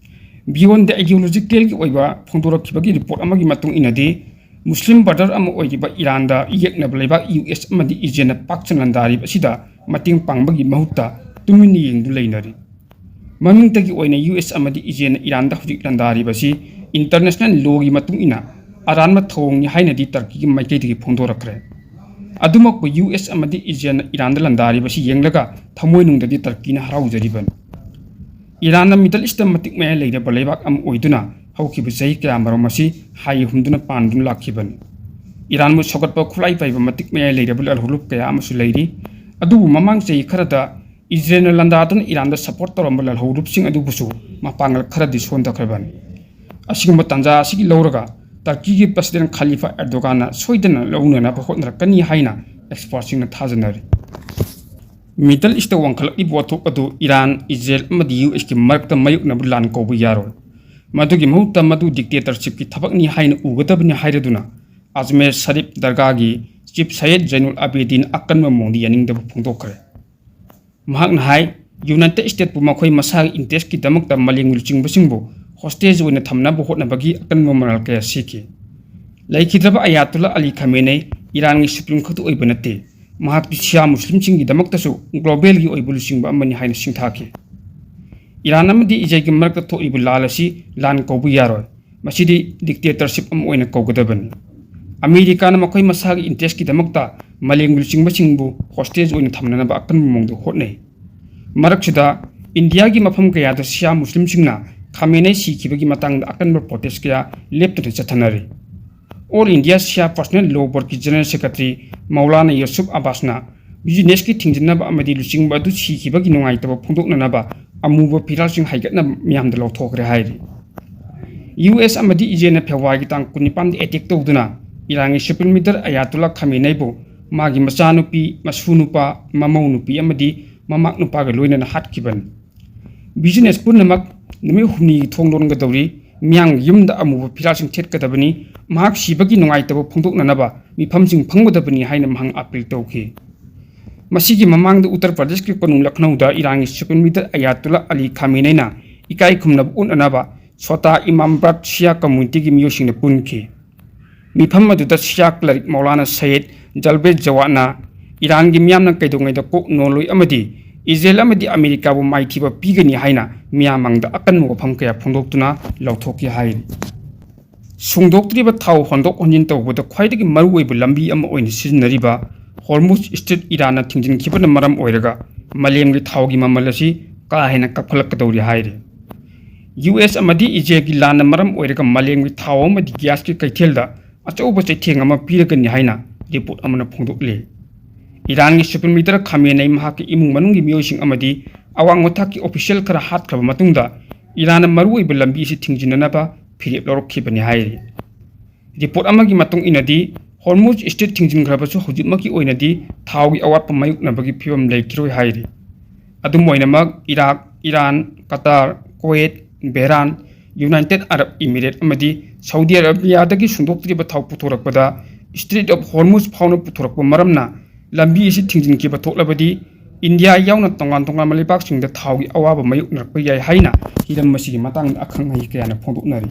Beyond the ideologicalꯒꯤ ꯑꯣꯏꯕ ꯐꯣꯡꯗꯣꯔꯛꯈꯤꯕꯒꯤ report ꯑꯃꯒꯤ ꯃꯇꯨꯡ ꯏꯟꯅꯗꯤ, Muslim brother ꯑꯃ ꯑꯣꯏꯔꯤꯕ ꯏꯔꯥꯟꯗ ꯌꯦꯛꯅꯕ ꯂꯩꯕꯥꯛ ꯌꯨ ꯑꯦꯁ ꯑꯃꯗꯤ ꯏꯖꯔꯦꯜꯅ ꯄꯥꯛ ꯁꯟꯅ ꯂꯥꯟꯗꯥꯔꯤꯕ ꯑꯁꯤꯗ ꯃꯇꯦꯡ ꯄꯥꯡꯕꯒꯤ ꯃꯍꯨꯠꯇ ꯇꯨꯃꯤꯟꯅ ꯌꯦꯡꯗꯨꯅ ꯂꯩꯅꯔꯤ꯫ ꯃꯃꯤꯡꯇꯒꯤ ꯑꯣꯏꯅ ꯌꯨ ꯑꯦꯁ ꯑꯃꯗꯤ ꯏꯖꯔꯦꯜꯅ ꯏꯔꯥꯟꯗ ꯍꯧꯖꯤꯛ ꯂꯥꯟꯗꯥꯔꯤꯕ ꯑꯁꯤ international lawꯒꯤ ꯃꯇꯨꯡ ꯏꯟꯅ ꯑꯔꯥꯟꯕ ꯊꯧꯑꯣꯡꯅꯤ ꯍꯥꯏꯅꯗꯤ ꯇꯔꯀꯤꯒꯤ ꯃꯥꯏꯀꯩꯗꯒꯤ ꯐꯣꯡꯗꯣꯔꯛꯈ꯭ꯔꯦ꯫ ꯑꯗꯨꯃꯛꯄꯨ ꯌꯨ ꯑꯦꯁ ꯑꯃꯗꯤ ꯏꯖꯔꯦꯜꯅ ꯏꯔꯥꯟꯗ ꯂꯥꯟꯗꯥꯔꯤꯕ ꯑꯁꯤ ꯌꯦꯡꯂꯒ ꯊꯃꯣꯏꯅꯨꯡꯗꯗꯤ ꯇꯔꯀꯤꯅ ꯍꯔꯥꯎꯖꯔꯤꯕꯅꯤ꯫ ꯏꯔꯥꯟꯅ Middle Eastꯇ ꯃꯇꯤꯛ ꯃꯌꯥꯏ ꯂꯩꯔꯕ ꯂꯩꯕꯥꯛ ꯑꯃ ꯑꯣꯏꯗꯨꯅ ꯍꯧꯈꯤꯕ ꯆꯍꯤ ꯀꯌꯥꯃꯔꯨꯝ ꯑꯁꯤ ꯍꯥꯏ ꯍꯨꯝꯗꯨꯅ ꯄꯥꯟꯗꯨꯅ ꯂꯥꯛꯈꯤꯕꯅꯤ꯫ ꯏꯔꯥꯟꯕꯨ ꯁꯧꯒꯠꯄ ꯈꯨꯠꯂꯥꯏ ꯄꯥꯏꯕ ꯃꯇꯤꯛ ꯃꯌꯥꯏ ꯂꯩꯔꯕ ꯂꯥꯜꯍꯧꯂꯨꯞ ꯀꯌꯥ ꯑꯃꯁꯨ ꯂꯩꯔꯤ꯫ ꯑꯗꯨꯕꯨ ꯃꯃꯥꯡ ꯆꯍꯤ ꯈꯔꯗ ꯏꯖꯔꯦꯜꯅ ꯂꯥꯟꯗꯥꯗꯨꯅ ꯏꯔꯥꯟꯗ support ꯇꯧꯔꯝꯕ ꯂꯥꯜꯍꯧꯂꯨꯞꯁꯤꯡ ꯑꯗꯨꯕꯨꯁꯨ ꯃꯄꯥꯡꯒꯜ ꯈꯔꯗꯤ ꯁꯣꯟꯊꯈ꯭ꯔꯕꯅꯤ꯫ ꯑꯁꯤꯒꯨꯝꯕ ꯇꯥꯟꯖꯥ ꯑꯁꯤꯒꯤ ꯂꯧꯔꯒ ꯇꯔꯀꯤꯒꯤ President Khalifa Erdoganꯅ ꯁꯣꯏꯗꯅ ꯂꯧꯅꯅꯕ ꯍꯣꯠꯅꯔꯛꯀꯅꯤ ꯍꯥꯏꯅ expertꯁꯤꯡꯅ ꯊꯥꯖꯅꯔꯤ꯫ Middle Eastꯇ ꯋꯥꯡꯈꯠꯂꯛꯂꯤꯕ ꯋꯥꯊꯣꯛ ꯑꯗꯨ ꯏꯔꯥꯟ, ꯏꯖꯔꯦꯜ ꯑꯃꯗꯤ ꯌꯨ ꯑꯦꯁꯀꯤ ꯃꯔꯛꯇ ꯃꯥꯌꯣꯛꯅꯕ ꯂꯥꯟ ꯀꯧꯕ ꯌꯥꯔꯣꯏ꯫ ꯃꯗꯨꯒꯤ ꯃꯍꯨꯠꯇ ꯃꯗꯨ dictatorshipꯀꯤ ꯊꯕꯛꯅꯤ ꯍꯥꯏꯅ ꯎꯒꯗꯕꯅꯤ ꯍꯥꯏꯔꯗꯨꯅ Ajmer Sharif ꯗꯔꯒꯥꯒꯤ Chief Sayed Zainul Abidin ꯑꯀꯟꯕ ꯃꯑꯣꯡꯗ ꯌꯥꯅꯤꯡꯗꯕ ꯐꯣꯡꯗꯣꯛꯈ꯭ꯔꯦ꯫ ꯃꯍꯥꯛꯅ ꯍꯥꯏ, United Statesꯄꯨ ꯃꯈꯣꯏ ꯃꯁꯥꯒꯤ interestꯀꯤꯗꯃꯛꯇ ꯃꯥꯂꯦꯝꯒꯤ ꯂꯨꯆꯤꯡꯕꯁꯤꯡꯕꯨ hostage ꯑꯣꯏꯅ ꯊꯝꯅꯕ ꯍꯣꯠꯅꯕꯒꯤ ꯑꯀꯟꯕ ꯃꯔꯥꯜ ꯀꯌꯥ ꯁꯤꯈꯤ꯫ ꯂꯩꯈꯤꯗ꯭ꯔꯕ ꯑꯌꯥꯇꯨꯜꯂꯥ ꯑꯂꯤ ꯈꯥꯃꯦꯅꯦ ꯏꯔꯥꯟꯒꯤ supreme ꯈꯛꯇ ꯑꯣꯏꯕ ꯅꯠꯇꯦ, ꯃꯍꯥꯛꯇꯤ ꯁꯤꯌꯥ ꯃꯨꯁꯂꯤꯝꯁꯤꯡꯒꯤꯗꯃꯛꯇꯁꯨ globalꯒꯤ ꯑꯣꯏꯕ ꯂꯨꯆꯤꯡꯕ ꯑꯃꯅꯤ ꯍꯥꯏꯅ ꯁꯤꯡꯊꯥꯈꯤ꯫ ꯏꯔꯥꯟ ꯑꯃꯗꯤ ꯏꯖꯔꯦꯜꯒꯤ ꯃꯔꯛꯇ ꯊꯣꯛꯂꯤꯕ ꯂꯥꯟ ꯑꯁꯤ ꯂꯥꯟ ꯀꯧꯕ ꯌꯥꯔꯣꯏ꯫ ꯃꯁꯤꯗꯤ dictatorship ꯑꯃ ꯑꯣꯏꯅ ꯀꯧꯒꯗꯕꯅꯤ꯫ ꯑꯃꯦꯔꯤꯀꯥꯅ ꯃꯈꯣꯏ ꯃꯁꯥꯒꯤ interestꯀꯤꯗꯃꯛꯇ ꯃꯥꯂꯦꯝꯒꯤ ꯂꯨꯆꯤꯡꯕꯁꯤꯡꯕꯨ hostage ꯑꯣꯏꯅ ꯊꯝꯅꯅꯕ ꯑꯀꯟꯕ ꯃꯑꯣꯡꯗ ꯍꯣꯠꯅꯩ꯫ ꯃꯔꯛꯁꯤꯗ ꯏꯟꯗꯤꯌꯥꯒꯤ ꯃꯐꯝ ꯀꯌꯥꯗ ꯁꯤꯌꯥ ꯃꯨꯁꯂꯤꯝꯁꯤꯡꯅ ꯈꯥꯃꯦꯅꯦ ꯁꯤꯈꯤꯕꯒꯤ ꯃꯇꯥꯡꯗ ꯑꯀꯟꯕ protest ꯀꯌꯥ ꯂꯦꯞꯇꯅ ꯆꯠꯊꯅꯔꯤ꯫ All India Shia Personal Law Boardꯀꯤ General Secretary Maulana Yusuf ꯑꯕꯥꯁꯅ businessꯀꯤ ꯊꯤꯡꯖꯤꯟꯅꯕ ꯑꯃꯗꯤ ꯂꯨꯆꯤꯡꯕ ꯑꯗꯨ ꯁꯤꯈꯤꯕꯒꯤ ꯅꯨꯡꯉꯥꯏꯇꯕ ꯐꯣꯡꯗꯣꯛꯅꯅꯕ ꯑꯃꯨꯕ ꯐꯤꯔꯥꯜꯁꯤꯡ ꯍꯥꯏꯒꯠꯅ ꯃꯤꯌꯥꯝꯗ ꯂꯧꯊꯣꯛꯈ꯭ꯔꯦ ꯍꯥꯏꯔꯤ꯫ ꯌꯨ ꯑꯦꯁ ꯑꯃꯗꯤ ꯏꯖꯔꯦꯜꯅ ꯐꯦꯕ꯭ꯔꯨꯋꯥꯔꯤꯒꯤ ꯇꯥꯡ ꯀꯨꯟꯅꯤꯄꯥꯟꯗ ꯑꯦꯇꯦꯛ ꯇꯧꯗꯨꯅ ꯏꯔꯥꯟꯒꯤ ꯁꯨꯄ꯭ꯔꯤꯝ ꯂꯤꯗꯔ ꯑꯌꯥꯇꯨꯜꯂꯥ ꯈꯥꯃꯦꯅꯩꯕꯨ ꯃꯥꯒꯤ ꯃꯆꯥꯅꯨꯄꯤ, ꯃꯁꯨ ꯅꯨꯄꯥ, ꯃꯃꯧ ꯅꯨꯄꯤ ꯑꯃꯗꯤ ꯃꯃꯥꯛ ꯅꯨꯄꯥꯒ ꯂꯣꯏꯅꯅ ꯍꯥꯠꯈꯤꯕꯅꯤ꯫ ꯕꯤꯖꯤꯅꯦꯁ ꯄꯨꯝꯅꯃꯛ ꯅꯨꯃꯤꯠ ꯍꯨꯝꯅꯤꯒꯤ ꯊꯣꯡ ꯂꯣꯟꯒꯗꯧꯔꯤ꯫ ꯃꯤꯌꯥꯝꯒꯤ ꯌꯨꯝꯗ ꯑꯃꯨꯕ ꯐꯤꯔꯥꯜꯁꯤꯡ ꯊꯦꯠꯀꯗꯕꯅꯤ꯫ ꯃꯍꯥꯛ ꯁꯤꯕꯒꯤ ꯅꯨꯡꯉꯥꯏꯇꯕ ꯐꯣꯡꯗꯣꯛꯅꯅꯕ ꯃꯤꯐꯝꯁꯤꯡ ꯐꯪꯒꯗꯕꯅꯤ ꯍꯥꯏꯅ ꯃꯍꯥꯛ ꯑꯥꯄꯤꯜ ꯇꯧꯈꯤ꯫ ꯃꯁꯤꯒꯤ ꯃꯃꯥꯡꯗ ꯎꯠꯇꯔ ꯄ꯭ꯔꯗꯦꯁꯀꯤ ꯀꯣꯅꯨꯡ ꯂꯈꯅꯧꯗ ꯏꯔꯥꯟꯒꯤ ꯁꯨꯄ꯭ꯔꯤꯝ ꯂꯤꯗꯔ ꯑꯌꯥꯇꯨꯜꯂꯥ ꯑꯂꯤ ꯈꯥꯃꯦꯅꯩꯅ ꯏꯀꯥꯏ ꯈꯨꯝꯅꯕ ꯎꯠꯅꯅꯕ ꯁꯣꯇꯥ ꯏꯃꯥꯝ ꯕ꯭ꯔꯥꯠ ꯁꯤꯌꯥ ꯀꯝꯃ꯭ꯌꯨꯅꯤꯇꯤꯒꯤ ꯃꯤꯑꯣꯏꯁꯤꯡꯅ ꯄꯨꯟꯈꯤ꯫ ꯃꯤꯐꯝ ꯑꯗꯨꯗ ꯁꯤꯌꯥ ꯀ꯭ꯂꯔꯤꯛ ꯃꯧꯂꯥꯅꯥ ꯁꯌꯦꯗ ꯖꯜꯕꯦꯗ ꯖꯋꯥꯗꯅ ꯏꯔꯥꯟꯒꯤ ꯃꯤꯌꯥꯝꯅ ꯀꯩꯗꯧꯉꯩꯗ ꯀꯣꯛ ꯅꯣꯜꯂꯣꯏ ꯑꯃꯗꯤ ꯏꯖꯔꯦꯜ ꯑꯃꯗꯤ ꯑꯃꯦꯔꯤꯀꯥꯕꯨ ꯃꯥꯏꯊꯤꯕ ꯄꯤꯒꯅꯤ ꯍꯥꯏꯅ ꯃꯤꯌꯥꯝ ꯃꯥꯡꯗ ꯑꯀꯟꯕ ꯋꯥꯐꯝ ꯀꯌꯥ ꯐꯣꯡꯗꯣꯛꯇꯨꯅ ꯂꯥꯎꯊꯣꯛꯈꯤ ꯍꯥꯏꯔꯤ꯫ ꯁꯨꯡꯗꯣꯛꯇ꯭ꯔꯤꯕ ꯊꯥꯎ ꯍꯣꯟꯗꯣꯛ ꯍꯣꯟꯖꯤꯟ ꯇꯧꯕꯗ ꯈ꯭ꯋꯥꯏꯗꯒꯤ ꯃꯔꯨꯑꯣꯏꯕ ꯂꯝꯕꯤ ꯑꯃ ꯑꯣꯏꯅ ꯁꯤꯖꯤꯟꯅꯔꯤꯕ ꯍꯣꯔꯃꯨꯖ ꯁ꯭ꯇ꯭ꯔꯤꯠ ꯏꯔꯥꯟꯅ ꯊꯤꯡꯖꯤꯟꯈꯤꯕꯅ ꯃꯔꯝ ꯑꯣꯏꯔꯒ ꯃꯥꯂꯦꯝꯒꯤ ꯊꯥꯎꯒꯤ ꯃꯃꯜ ꯑꯁꯤ ꯀꯥ ꯍꯦꯟꯅ ꯀꯥꯈꯠꯂꯛꯀꯗꯧꯔꯤ ꯍꯥꯏꯔꯤ꯫ ꯌꯨ ꯑꯦꯁ ꯑꯃꯗꯤ ꯏꯖꯔꯦꯜꯒꯤ ꯂꯥꯟꯅ ꯃꯔꯝ ꯑꯣꯏꯔꯒ ꯃꯥꯂꯦꯝꯒꯤ ꯊꯥꯎ ꯑꯃꯗꯤ ꯒ꯭ꯌꯥꯁꯀꯤ ꯀꯩꯊꯦꯜꯗ ꯑꯆꯧꯕ ꯆꯩꯊꯦꯡ ꯑꯃ ꯄꯤꯔꯒꯅꯤ ꯍꯥꯏꯅ ꯔꯤꯄꯣꯔꯠ ꯑꯃꯅ ꯐꯣꯡꯗꯣꯛꯂꯤ꯫ ꯏꯔꯥꯟꯒꯤ ꯁꯨꯄ꯭ꯔꯤꯝ ꯂꯤꯗꯔ ꯈꯥꯃꯦꯅꯩ, ꯃꯍꯥꯛꯀꯤ ꯏꯃꯨꯡ ꯃꯅꯨꯡꯒꯤ ꯃꯤꯑꯣꯏꯁꯤꯡ ꯑꯃꯗꯤ ꯑꯋꯥꯡꯕ ꯊꯥꯛꯀꯤ ꯑꯣꯐꯤꯁꯤꯌꯦꯜ ꯈꯔ ꯍꯥꯠꯈ꯭ꯔꯕ ꯃꯇꯨꯡꯗ ꯏꯔꯥꯟꯅ ꯃꯔꯨꯑꯣꯏꯕ ꯂꯝꯕꯤ ꯑꯁꯤ ꯊꯤꯡꯖꯤꯟꯅꯅꯕ ꯐꯤꯔꯦꯞ ꯂꯧꯔꯛꯈꯤꯕꯅꯤ ꯍꯥꯏꯔꯤ꯫ ꯔꯤꯄꯣꯔꯠ ꯑꯃꯒꯤ ꯃꯇꯨꯡ ꯏꯟꯅꯗꯤ, ꯍꯣꯔꯃꯨꯖ ꯁ꯭ꯇ꯭ꯔꯤꯠ ꯊꯤꯡꯖꯤꯟꯈ꯭ꯔꯕꯁꯨ ꯍꯧꯖꯤꯛꯃꯛꯀꯤ ꯑꯣꯏꯅꯗꯤ ꯊꯥꯎꯒꯤ ꯑꯋꯥꯠꯄ ꯃꯥꯌꯣꯛꯅꯕꯒꯤ ꯐꯤꯕꯝ ꯂꯩꯈꯤꯔꯣꯏ ꯍꯥꯏꯔꯤ꯫ ꯑꯗꯨꯝ ꯑꯣꯏꯅꯃꯛ, Iraq, Iran, Qatar, Kuwait, Bahrain, United Arab Emirate ꯑꯃꯗꯤ ꯁꯥꯎꯗꯤ ꯑꯔꯥꯕꯤꯌꯥꯗꯒꯤ ꯁꯨꯡꯗꯣꯛꯇ꯭ꯔꯤꯕ ꯊꯥꯎ ꯄꯨꯊꯣꯔꯛꯄꯗ ꯁ꯭ꯇ꯭ꯔꯦꯠ ꯑꯣꯐ ꯍꯣꯔꯃꯨꯖ ꯐꯥꯎꯅ ꯄꯨꯊꯣꯔꯛꯄ ꯃꯔꯝꯅ ꯂꯝꯕꯤ ꯑꯁꯤ ꯊꯤꯡꯖꯤꯟꯈꯤꯕ ꯊꯣꯛꯂꯕꯗꯤ, ꯏꯟꯗꯤꯌꯥ ꯌꯥꯎꯅ ꯇꯣꯉꯥꯟ ꯇꯣꯉꯥꯟꯕ ꯂꯩꯕꯥꯛꯁꯤꯡꯗ ꯊꯥꯎꯒꯤ ꯑꯋꯥꯕ ꯃꯥꯌꯣꯛꯅꯔꯛꯄ ꯌꯥꯏ ꯍꯥꯏꯅ ꯍꯤꯔꯝ ꯑꯁꯤꯒꯤ ꯃꯇꯥꯡꯗ ꯑꯈꯪ ꯑꯍꯩ ꯀꯌꯥꯅ ꯐꯣꯡꯗꯣꯛꯅꯔꯤ꯫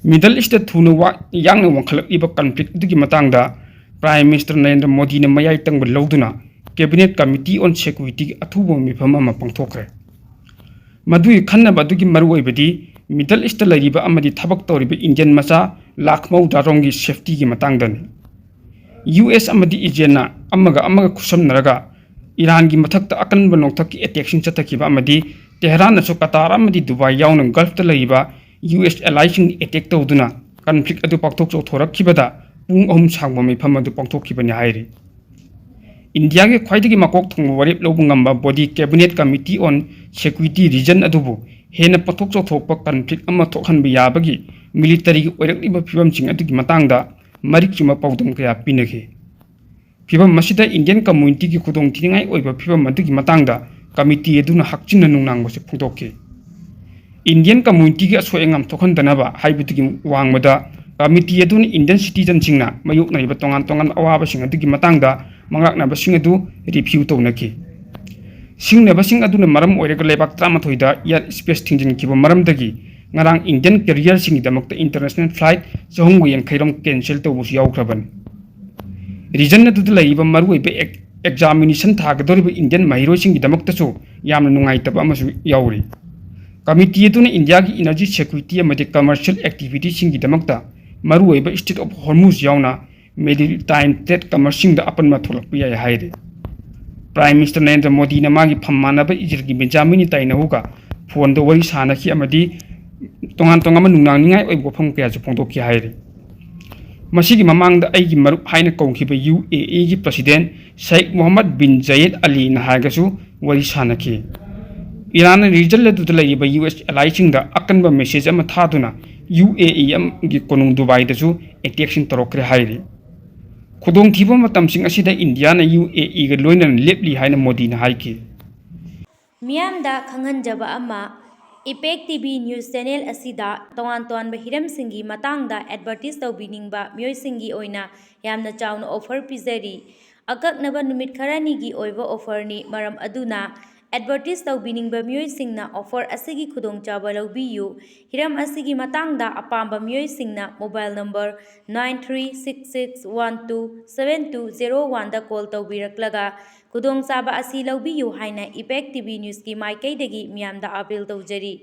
ꯃꯤꯗꯜ ꯏꯁꯇ ꯊꯨꯅ ꯋꯥ-, ꯌꯥꯡꯅ ꯋꯥꯡꯈꯠꯂꯛꯂꯤꯕ ꯀꯟꯐ꯭ꯂꯤꯛ ꯑꯗꯨꯒꯤ ꯃꯇꯥꯡꯗ ꯄ꯭ꯔꯥꯏꯝ ꯃꯤꯅꯤꯁꯇꯔ ꯅꯔꯦꯟꯗ꯭ꯔ ꯃꯣꯗꯤꯅ ꯃꯌꯥꯏ ꯇꯪꯕ ꯂꯧꯗꯨꯅ ꯀꯦꯕꯤꯅꯦꯠ ꯀꯃꯤꯇꯤ ꯑꯣꯟ ꯁꯦꯀ꯭ꯌꯨꯔꯤꯇꯤꯒꯤ ꯑꯊꯨꯕ ꯃꯤꯐꯝ ꯑꯃ ꯄꯥꯡꯊꯣꯛꯈ꯭ꯔꯦ꯫ ꯃꯗꯨꯒꯤ ꯈꯟꯅꯕ ꯑꯗꯨꯒꯤ ꯃꯔꯨꯑꯣꯏꯕꯗꯤ ꯃꯤꯗꯜ ꯏꯁꯇ ꯂꯩꯔꯤꯕ ꯑꯃꯗꯤ ꯊꯕꯛ ꯇꯧꯔꯤꯕ ꯏꯟꯗꯤꯌꯟ ꯃꯆꯥ ꯂꯥꯈ ꯃꯧꯗ꯭ꯔꯥꯔꯣꯝꯒꯤ ꯁꯦꯐꯇꯤꯒꯤ ꯃꯇꯥꯡꯗꯅꯤ꯫ ꯌꯨ ꯑꯦꯁ ꯑꯃꯗꯤ ꯏꯖꯔꯦꯜꯅ ꯑꯃꯒ ꯑꯃꯒ ꯈꯨꯠꯁꯝꯅꯔꯒ ꯏꯔꯥꯟꯒꯤ ꯃꯊꯛꯇ ꯑꯀꯟꯕ ꯅꯣꯡꯊꯛꯀꯤ ꯑꯦꯇꯦꯛꯁꯤꯡ ꯆꯠꯊꯈꯤꯕ ꯑꯃꯗꯤ ꯇꯦꯍꯔꯥꯟꯅꯁꯨ ꯀꯇꯥꯔ ꯑꯃꯗꯤ ꯗꯨꯕꯥꯏ ꯌꯥꯎꯅ ꯒꯜꯐꯇ ꯂꯩꯔꯤꯕ ꯌꯨ ꯑꯦꯁ ꯑꯦꯂꯥꯏꯁꯤꯡ ꯑꯦꯇꯦꯛ ꯇꯧꯗꯨꯅ ꯀꯟꯐ꯭ꯂꯤꯛ ꯑꯗꯨ ꯄꯥꯛꯊꯣꯛ ꯆꯥꯎꯊꯣꯔꯛꯈꯤꯕꯗ ꯄꯨꯡ ꯑꯍꯨꯝ ꯁꯥꯡꯕ ꯃꯤꯐꯝ ꯑꯗꯨ ꯄꯥꯡꯊꯣꯛꯈꯤꯕꯅꯤ ꯍꯥꯏꯔꯤ꯫ ꯏꯟꯗꯤꯌꯥꯒꯤ ꯈ꯭ꯋꯥꯏꯗꯒꯤ ꯃꯀꯣꯛ ꯊꯣꯡꯕ ꯋꯥꯔꯦꯞ ꯂꯧꯕ ꯉꯝꯕ ꯕꯣꯗꯤ ꯀꯦꯕꯤꯅꯦꯠ ꯀꯃꯤꯇꯤ ꯑꯣꯟ ꯁꯦꯀ꯭ꯌꯨꯔꯤꯇꯤ ꯔꯤꯖꯟ ꯑꯗꯨꯕꯨ ꯍꯦꯟꯅ ꯄꯣꯠꯊꯣꯛ ꯆꯥꯎꯊꯣꯛꯄ ꯀꯟꯐ꯭ꯂꯤꯛ ꯑꯃ ꯊꯣꯛꯍꯟꯕ ꯌꯥꯕꯒꯤ ꯃꯤꯂꯤꯇꯔꯤꯒꯤ ꯑꯣꯏꯔꯛꯂꯤꯕ ꯐꯤꯕꯝꯁꯤꯡ ꯑꯗꯨꯒꯤ ꯃꯇꯥꯡꯗ ꯃꯔꯤꯛ ꯆꯨꯝꯕ ꯄꯥꯎꯗꯝ ꯀꯌꯥ ꯄꯤꯅꯈꯤ꯫ ꯐꯤꯕꯝ ꯑꯁꯤꯗ ꯏꯟꯗꯤꯌꯟ ꯀꯝꯃ꯭ꯌꯨꯅꯤꯇꯤꯒꯤ ꯈꯨꯗꯣꯡꯊꯤꯅꯤꯡꯉꯥꯏ ꯑꯣꯏꯕ ꯐꯤꯕꯝ ꯑꯗꯨꯒꯤ ꯃꯇꯥꯡꯗ ꯀꯃꯤꯇꯤ ꯑꯗꯨꯅ ꯍꯛꯆꯤꯟꯅ ꯅꯨꯡꯅꯥꯡꯕꯁꯨ ꯐꯣꯡꯗꯣꯛꯈꯤ꯫ ꯏꯟꯗꯤꯌꯟ ꯀꯝꯃ꯭ꯌꯨꯅꯤꯇꯤꯒꯤ ꯑꯁꯣꯏ ꯑꯉꯥꯝ ꯊꯣꯛꯍꯟꯗꯅꯕ ꯍꯥꯏꯕꯗꯒꯤ ꯋꯥꯡꯃꯗ ꯀꯃꯤꯇꯤ ꯑꯗꯨꯅ ꯏꯟꯗꯤꯌꯟ ꯁꯤꯇꯤꯖꯟꯁꯤꯡꯅ ꯃꯥꯌꯣꯛꯅꯔꯤꯕ ꯇꯣꯉꯥꯟ ꯇꯣꯉꯥꯟꯕ ꯑꯋꯥꯕꯁꯤꯡ ꯑꯗꯨꯒꯤ ꯃꯇꯥꯡꯗ ꯃꯉꯥꯛꯅꯕꯁꯤꯡ ꯑꯗꯨ ꯔꯤꯚ꯭ꯌꯨ ꯇꯧꯅꯈꯤ꯫ ꯁꯤꯡꯅꯕꯁꯤꯡ ꯑꯗꯨꯅ ꯃꯔꯝ ꯑꯣꯏꯔꯒ ꯂꯩꯕꯥꯛ ꯇꯔꯥꯃꯥꯊꯣꯏꯗ ꯏꯌꯥꯔ ꯁ꯭ꯄꯦꯁ ꯊꯤꯡꯖꯤꯟꯈꯤꯕ ꯃꯔꯝꯗꯒꯤ ꯉꯔꯥꯡ ꯏꯟꯗꯤꯌꯟ ꯀꯦꯔꯤꯌꯔꯁꯤꯡꯒꯤꯗꯃꯛꯇ ꯏꯟꯇꯔꯅꯦꯁꯅꯦꯜ ꯐ꯭ꯂꯥꯏꯠ ꯆꯍꯨꯝꯒ ꯌꯥꯡꯈꯩ ꯔꯣꯝ ꯀꯦꯟꯁꯦꯜ ꯇꯧꯕꯁꯨ ꯌꯥꯎꯈ꯭ꯔꯕꯅꯤ꯫ ꯔꯤꯖꯟ ꯑꯗꯨꯗ ꯂꯩꯔꯤꯕ ꯃꯔꯨꯑꯣꯏꯕ ꯑꯦꯛ-, ꯑꯦꯛꯖꯥꯃꯤꯅꯦꯁꯟ ꯊꯥꯒꯗꯧꯔꯤꯕ ꯏꯟꯗꯤꯌꯟ ꯃꯍꯩꯔꯣꯏꯁꯤꯡꯒꯤꯗꯃꯛꯇꯁꯨ ꯌꯥꯝꯅ ꯅꯨꯡꯉꯥꯏꯇꯕ ꯑꯃꯁꯨ ꯌꯥꯎꯔꯤ꯫ ꯀꯃꯤꯇꯤ ꯑꯗꯨꯅ ꯏꯟꯗꯤꯌꯥꯒꯤ ꯏꯅꯔꯖꯤ ꯁꯦꯀ꯭ꯌꯨꯔꯤꯇꯤ ꯑꯃꯗꯤ ꯀꯃꯔꯁꯤꯌꯦꯜ ꯑꯦꯛꯇꯤꯚꯤꯇꯤꯁꯤꯡꯒꯤꯗꯃꯛꯇ ꯃꯔꯨꯑꯣꯏꯕ ꯁ꯭ꯇ꯭ꯔꯦꯠ ꯑꯣꯐ ꯍꯣꯔꯃꯨꯖ ꯌꯥꯎꯅ ꯃꯦꯔꯤꯇꯥꯏꯝ ꯇ꯭ꯔꯦꯗ ꯀꯃꯔꯁꯁꯤꯡꯗ ꯑꯄꯟꯕ ꯊꯣꯛꯂꯛꯄ ꯌꯥꯏ ꯍꯥꯏꯔꯤ꯫ ꯄ꯭ꯔꯥꯏꯝ ꯃꯤꯅꯤꯁꯇꯔ ꯅꯔꯦꯟꯗ꯭ꯔ ꯃꯣꯗꯤꯅ ꯃꯥꯒꯤ ꯐꯝꯃꯥꯟꯅꯕ ꯏꯖꯔꯦꯜꯒꯤ ꯕꯦꯟꯖꯥꯃꯤꯟ ꯅꯦꯇꯥꯟꯌꯥꯍꯨꯒ ꯐꯣꯟꯗ ꯋꯥꯔꯤ ꯁꯥꯅꯈꯤ ꯑꯃꯗꯤ ꯇꯣꯉꯥꯟ ꯇꯣꯉꯥꯟꯕ ꯅꯨꯡꯅꯥꯡꯅꯤꯡꯉꯥꯏ ꯑꯣꯏꯕ ꯋꯥꯐꯝ ꯀꯌꯥꯁꯨ ꯐꯣꯡꯗꯣꯛꯈꯤ ꯍꯥꯏꯔꯤ꯫ ꯃꯁꯤꯒꯤ ꯃꯃꯥꯡꯗ ꯑꯩꯒꯤ ꯃꯔꯨꯞ ꯍꯥꯏꯅ ꯀꯧꯈꯤꯕ ꯌꯨ ꯑꯦ ꯏꯒꯤ ꯄ꯭ꯔꯁꯤꯗꯦꯟ ꯁꯥꯏꯈ ꯃꯣꯍꯝꯃꯗ ꯕꯤꯟ ꯖꯌꯦꯗ ꯑꯂꯤꯅ ꯍꯥꯏꯔꯒꯁꯨ ꯋꯥꯔꯤ ꯁꯥꯅꯈꯤ꯫ ꯏꯔꯥꯟꯅ ꯔꯤꯖꯟ ꯑꯗꯨꯗ ꯂꯩꯔꯤꯕ ꯌꯨ ꯑꯦꯁ ꯑꯦꯂꯥꯏꯁꯤꯡꯗ ꯑꯀꯟꯕ ꯃꯦꯁꯦꯖ ꯑꯃ ꯊꯥꯗꯨꯅ ꯌꯨ ꯑꯦ ꯏꯒꯤ ꯀꯣꯅꯨꯡ ꯗꯨꯕꯥꯏꯗꯁꯨ ꯑꯦꯇꯦꯛꯁꯤꯡ ꯇꯧꯔꯛꯈ꯭ꯔꯦ ꯍꯥꯏꯔꯤ꯫ ꯈꯨꯗꯣꯡꯊꯤꯕ ꯃꯇꯝꯁꯤꯡ ꯑꯁꯤꯗ ꯏꯟꯗꯤꯌꯥꯅ ꯌꯨ ꯑꯦ ꯏꯒ ꯂꯣꯏꯅꯅ ꯂꯦꯞꯂꯤ ꯍꯥꯏꯅ ꯃꯣꯗꯤꯅ ꯍꯥꯏꯈꯤ꯫ ꯃꯤꯌꯥꯝꯗ ꯈꯪꯍꯟꯖꯕ ꯑꯃ, ꯏꯄꯦꯛ ꯇꯤ ꯚꯤ ꯅ꯭ꯌꯨꯁ ꯆꯦꯅꯦꯜ ꯑꯁꯤꯗ ꯇꯣꯉꯥꯟ ꯇꯣꯉꯥꯟꯕ ꯍꯤꯔꯝꯁꯤꯡꯒꯤ ꯃꯇꯥꯡꯗ ꯑꯦꯗꯚꯔꯇꯤꯁ ꯇꯧꯕꯤꯅꯤꯡꯕ ꯃꯤꯑꯣꯏꯁꯤꯡꯒꯤ ꯑꯣꯏꯅ ꯌꯥꯝꯅ ꯆꯥꯎꯅ ꯑꯣꯐꯔ ꯄꯤꯖꯔꯤ꯫ ꯑꯀꯛꯅꯕ ꯅꯨꯃꯤꯠ ꯈꯔꯅꯤꯒꯤ ꯑꯣꯏꯕ ꯑꯣꯐꯔꯅꯤ, ꯃꯔꯝ ꯑꯗꯨꯅ ꯑꯦꯗꯚꯔꯇꯤꯁ ꯇꯧꯕꯤꯅꯤꯡꯕ ꯃꯤꯑꯣꯏꯁꯤꯡꯅ ꯑꯣꯐꯔ ꯑꯁꯤꯒꯤ ꯈꯨꯗꯣꯡꯆꯥꯕ ꯂꯧꯕꯤꯌꯨ꯫ ꯍꯤꯔꯝ ꯑꯁꯤꯒꯤ ꯃꯇꯥꯡꯗ ꯑꯄꯥꯝꯕ ꯃꯤꯑꯣꯏꯁꯤꯡꯅ mobile number nine three six six one two seven two zero one ꯗ ꯀꯣꯜ ꯇꯧꯕꯤꯔꯛꯂꯒ ꯈꯨꯗꯣꯡꯆꯥꯕ ꯑꯁꯤ ꯂꯧꯕꯤꯌꯨ ꯍꯥꯏꯅ ꯏꯄꯦꯛ ꯇꯤ ꯚꯤ ꯅ꯭ꯌꯨꯁꯀꯤ ꯃꯥꯏꯀꯩꯗꯒꯤ ꯃꯤꯌꯥꯝꯗ ꯑꯥꯄꯤꯜ ꯇꯧꯖꯔꯤ꯫